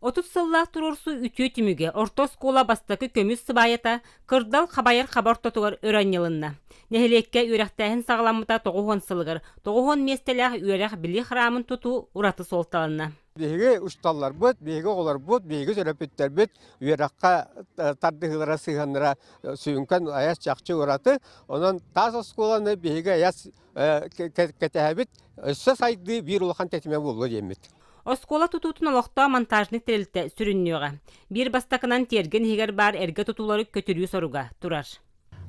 30 сыллаах туруорсуу үтүө түмүгэ орто оскуола бастакы көмүс сыбаайата кырдал хабайар хаба ортотугар өрө анньылынна. Нэһилиэккэ үөрэхтээһин саҕаламмыта 90 сылыгар 90 миэстэлээх үөрэх-билии храмын тутуу ураты суолталанна. Биһиги учууталларбыт, биһиги оҕолорбут, биһиги төрөппүттэрбит үөрэххэ тардыһыылара, сыһыаннара сүҥкэн айас чахчы ураты. Онон таас оскуоланы биһиги айас кэтэһэбит. Өссө сайдыы биир улахан тэтимэ буолуо диэммит. Оскуола тутуутун олохтоох монтажник тэрилтэ сүрүннүөҕэ. Биир бастакынан тиэргэн иһигэр баар эргэ тутуулары көтүрүү соруга турар.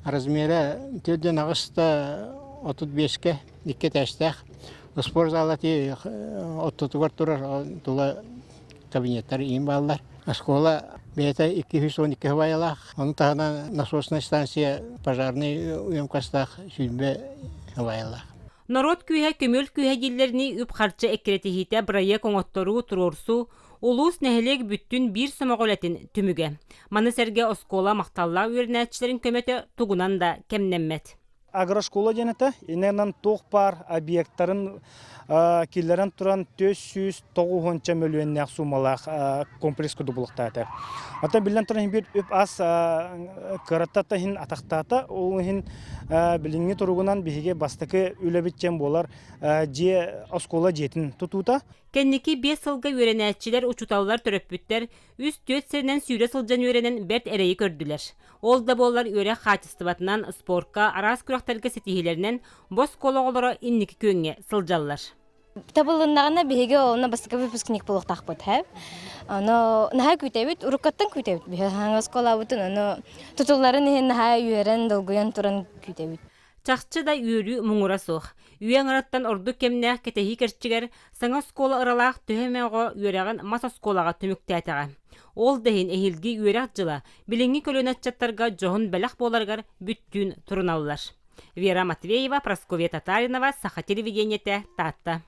Размера 48 да 35-кэ икки этээстээх. Спорт зала ортотугар турар тула кабинеттар иин бааллар. Оскуола бэйэтэ 212 сыбаайалаах. Ону таһынан насосная станция пожарный уемкостаах 20 сыбаайалаах. Норуот күүһэ көмүөл күүһэ дииллэринии үп-харчы эккирэтиһиитэ бырайыак оҥотторуу, туруорсуу, улуус, нэһилиэк бүттүүн биир сомоҕо үлэтин түмүгэ. Маны сэргэ оскуола махталлаах үөрэнээччилэрин көмөтө тугунан да кэмнэммэт. Агрошкола диэн этэ. Иннинэн туох баар объектарын киллэрэн туран 490 мөлүйүөннээх суумалаах комплекс курдук булуктаата. Оттон биллэн туран биир үп-ас кыраттата иһин атахтаата. Ол иһин билиҥҥи туругунан биһиги бастакы үлэбит диэн буолар дьиэ оскуола дьиэтин тутуута. Кэнники 5 сылга үөрэнээччилэр, учууталлар, төрөппүттэр үс-түөрт сиринэн сүүрэ сылдьан үөрэнэн бэрт эрэйи көрдүлэр. Ол да буоллар үөрэх хаачыстыбатынан, спорка, араас күрэхтэргэ ситиһиилэринэн бу оскуола оҕолоро инники күөҥҥэ сылдьаллар. Табылыннаҕына биһиги онно бастакы выпускник буолуохтаахпыт һэ. Ону наһаа күүтэбит, уруккаттан күүтэбит. Биһи хаһан оскуолабытын ону тутулларын иһин наһаа үөрэн, долгуйан туран күүтэбит. Чахчы да үөрүү муҥура суох. Үйэ аҥарыттан ордук кэмнээх кэтэһии кэрчигэр саҥа оскуола ыралаах төһө эмэ оҕо үөрэҕин мас оскуолаҕа түмүктээтэҕэ. Ол да иһин эһиилги үөрэх дьыла билиҥҥи көлүөнэ ыччаттарга дьоһун бэлэх буоларыгар бүттүүн туруналлар. Вера Матвеева, Прасковья Татаринова, Саха телевидениетэ, Таатта.